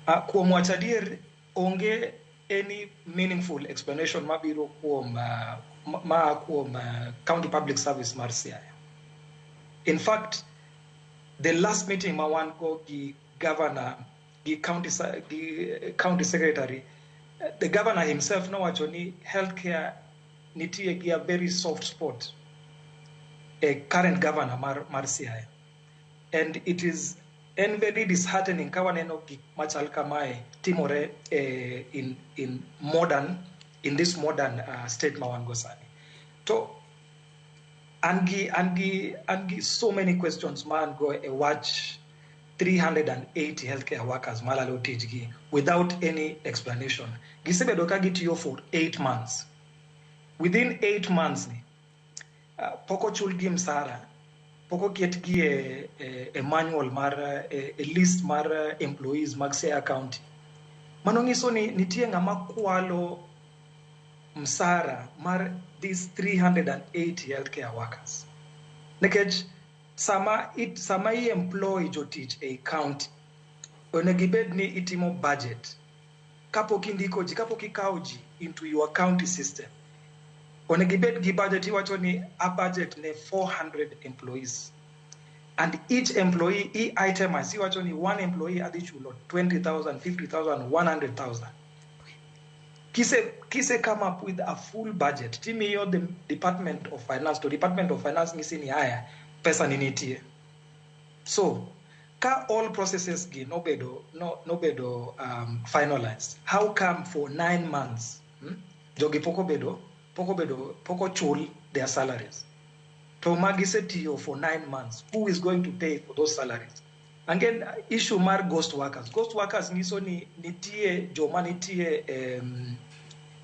Kuom wacho adier, onge any meaningful explanation mabiro kuom ma kuom County Public Service mar Siaya. In fact, the last meeting ma wan go gi governor gi county secretary, the governor himself nowacho ni healthcare nitie gi a very soft spot e current governor mar Siaya. And it is en very disheartening ka waneno gik machal kamae timore in this modern state ma wan go sani. To an gi so many questions ma an go e wach 380 healthcare workers malalo tijgi without any explanation. Gisebedo ka gitiyo for 8 months. Within 8 months ni pok ochulgi msara, pok oketgi e manual mar e list mar employees mag Siaya County. Mano nyiso ni nitie ng'ama kwalo msara mar these 380 healthcare workers. Nikech sama i employ jotich ei county, onego ibed ni itimo budget kapok indiko ji, kapok ikawo ji into your county system. Onego ibed gi budget, iwacho ni a budget ne 400 employees. And each employee i itemize, iwacho ni one employee adhi chulo 20,000, 50,000, 100,000. Kise come up with a full budget, timiyo the Department of Finance, to Department of Finance ng'isi ni haya, pesa ni nitie. So, ka all processes gi nobedo, no, nobedo finalized, how come for 9 months jogi pok obedo, pok ochul their salaries? To magisetiyo for 9 months, who is going to pay for those salaries? Again, issue mar ghost workers. Ghost workers nyiso ni nitie joma nitie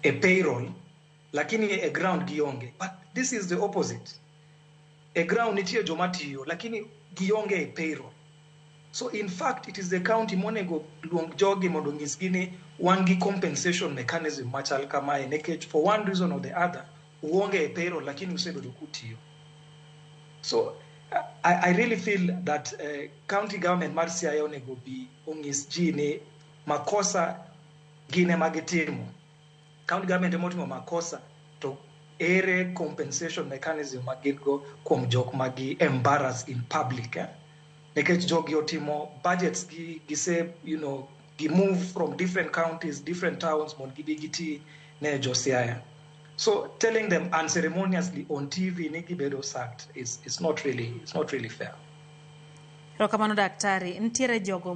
e payroll, lakini e ground gionge. But this is the opposite. E ground nitie joma tiyo, lakini gionge e payroll. So in fact, it is the county monego luong jogi mondo onyisgi ni wan gi compensation mechanism machal kamae, nikech for one reason or the other, uonge e payroll lakini usebedo kutiyo. So I really feel that county government mar Siaya onego bi onyis ji ni makosa gin ema gitimo. County government ema otimo makosa, to ere compensation mechanism ma gin go kuom jok ma gi embarrass in public, eh? Nikech jogi otimo budgets gi gise gi move from different counties, different towns mondo gibi giti ne jo Siaya. So telling them unceremoniously on TV ni gibedo sacked is not really fair. Erokamano, daktari. Nitiere jogo